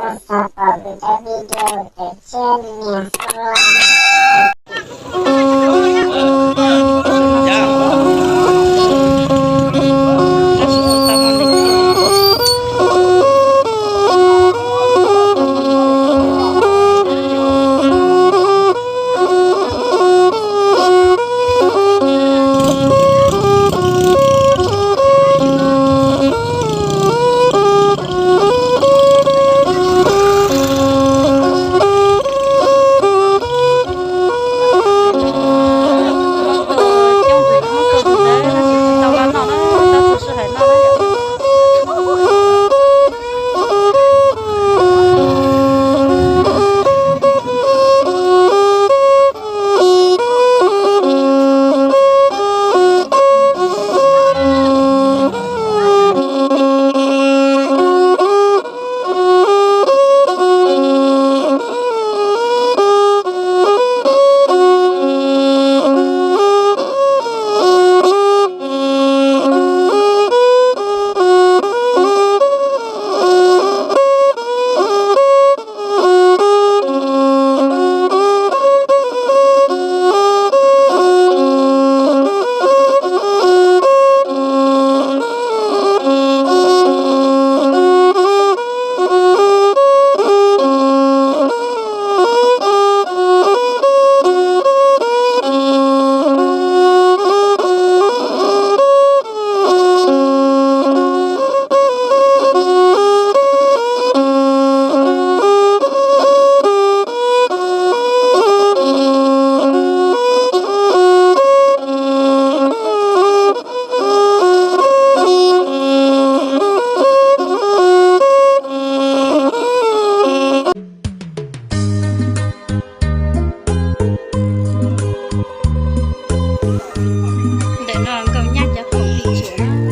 Xav pom kuv cov video ces tshiab nias subscribe. Ntawm no nkauj nyab cov khoom tiv tsuam.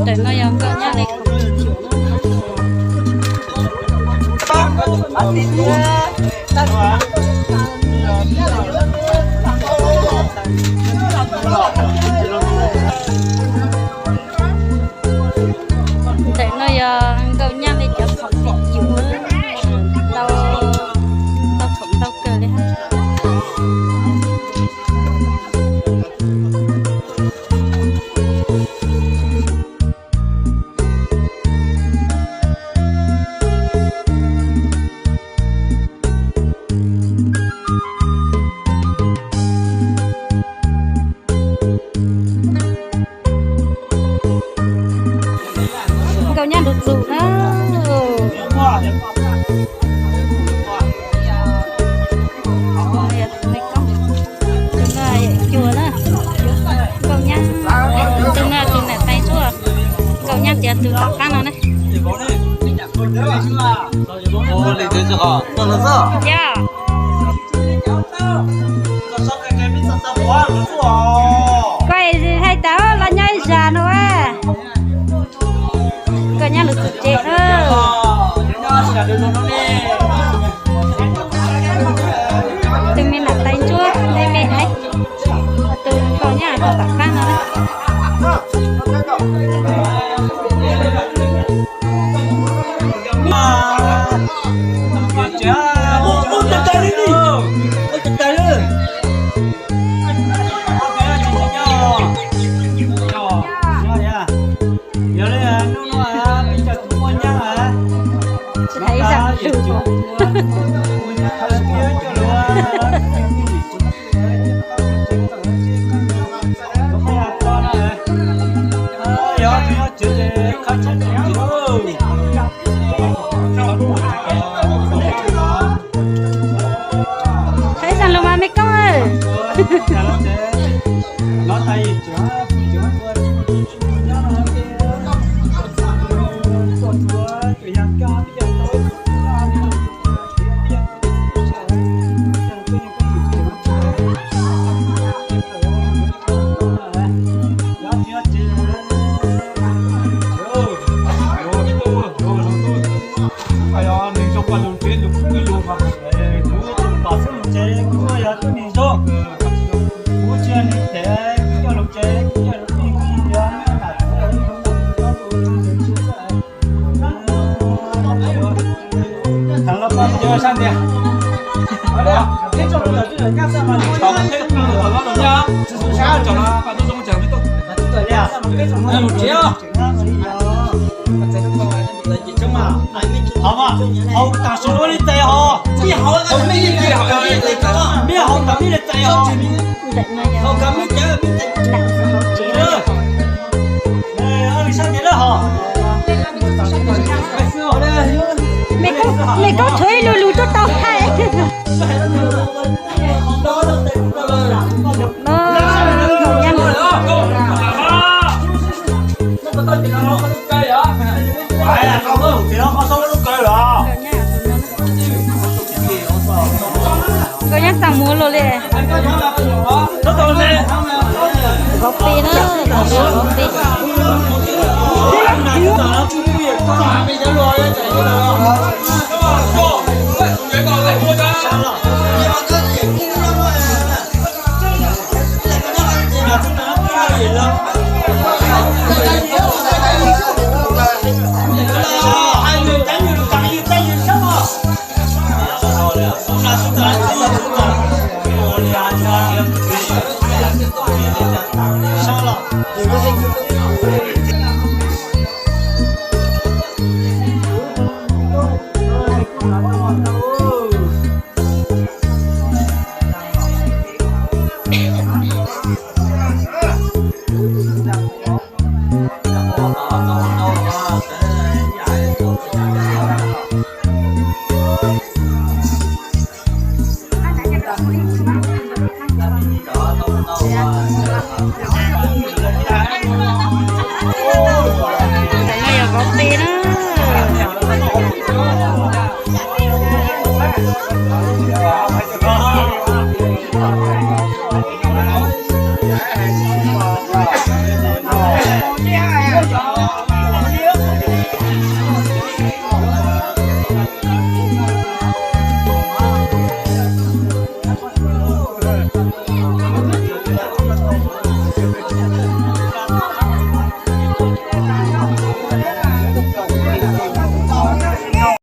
Ntawm no yog nkauj nyab li khoom tiv tsuam. Ntawm no yog nkauj nyab li cov khoom tiv tsuam, ntau, ntau khoom ntau kawg li hab. Nkauj nyab lug txug na. Tus no yawm cuas na, nkauj nyab, tus no tus nam tais ntsuab, nkauj nyab tias tus tom qab no na. Yog. Koj hais tas los nyob ib zag no. Nkauj nyab lug txug tsev na. Tus me nam tais ntsuab me me na, tus nkauj nyab tus tom qab no na. Tsis hais ib zag lug. Hais ib zag lug mas me koob. Zoo koj lug tsev tus kuv lug, kuv tus pam xwb lug tsev kuv yog tub neeg zoo, kuv tsis yog neeg phem, kuv coj lug tsev kuv coj lug pij kuv yog neeg nam txiv zoo. Thaum los poj niam sab ntiag, hauv tas su ua li tes hos, mej hauv tas mej li tes hos. Mej koj tshuav ib lug lug tuaj tau hais. Nkauj nyab xav mus los li. Nkauj peb na, nkauj peb. Ntawm no yog vauv peb na.